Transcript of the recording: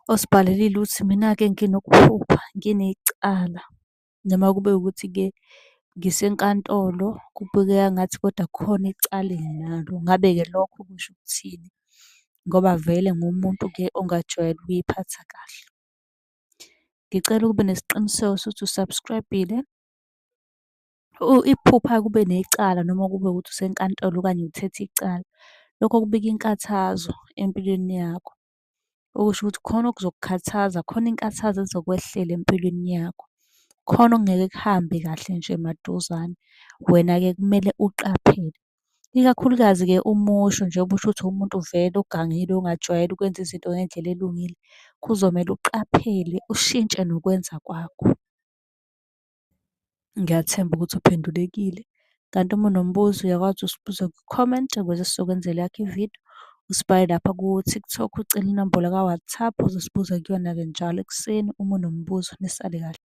Osibhalelile uthi, mina-ke nginokuphupha nginecala, noma kube ukuthi-ke ngisenkantolo kubukeka ngathi kodwa kukhona icala enginalo. Ngabe-ke lokho kusho ukuthini? Ngoba vele ngiwumuntu-ke ongajwayele ukuy'phatha kahle. Ngicela ube nesiqiniseko sokuthi u-subscribe-ile. Iphupha ube necala noma kube ukuthi usenkantolo okanye uthethe icala, lokho kubika inkathazo empilweni yakho. Okusho ukuthi khona okuzokukhathaza, khona inkathazo ezokwehlela empilweni yakho. Khona okungeke kuhambe kahle nje maduzane, wena-ke kumele uqaphele. Ikakhulukazi-ke uma usho njengoba usho ukuthi uwumuntu vele ogangile ongajwayele ukwenza izinto ngendlela elungile, kuzomele uqaphele ushintshe nokwenza kwakho. Ngiyathemba ukuthi uphendulekile, kanti uma unombuzo uyakwazi usibuza kwi-comment ukuze sizokwenzela eyakho ividiyo. Usibhale lapha ku-TikTok ucele inombolo ka-WhatsApp, uzosibuza kuyona-ke njalo ekuseni uma unombuzo. Nisale kahle.